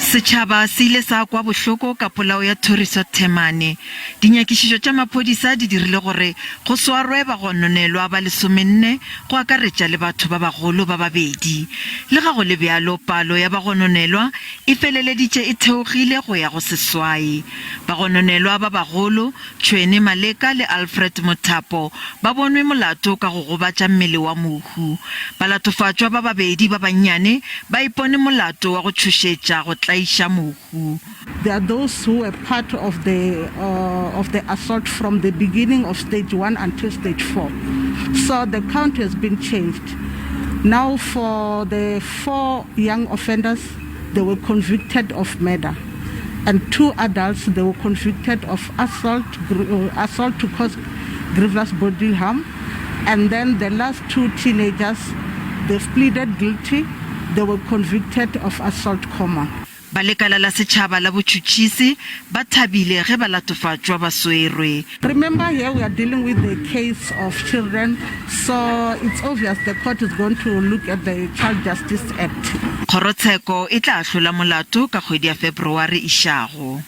Setšhaba se ile sa kwa bohloko ka polao ya Thoriso Themane. Dinyakišišo tša maphodisa di dirile gore go swarwe bagononelwa ba lesomenne, go akaretša le batho ba bagolo ba babedi. Lega go le bjalo, palo ya bagononelwa e feleleditše e theogile go ya go seswai. Bagononelwa ba bagolo, Tšhwene Maleka le Alfred Mothapo, ba bonwe molato ka go gobatša mmele wa mohu. Balatofatšwa ba babedi ba bannyane ba ipone molato wa go tšhošetša go tlaiša mohu. There are those who were part of the of the assault from the beginning of stage one until stage four. So the count has been changed. Now for the four young offenders, they were convicted of murder. And two adults, they were convicted of assault, assault to cause grievous bodily harm. And then the last two teenagers, they've pleaded guilty. They were convicted of assault common. Ba lekala la setšhaba la botšhutšhisi ba thabile ge balatofatšwa ba swerwe. Remember here we are dealing with the case of children so it's obvious the court is going to look at the Child Justice Act. Kgorotsheko e tla ahlola molato ka kgwedi ya Febreware išago.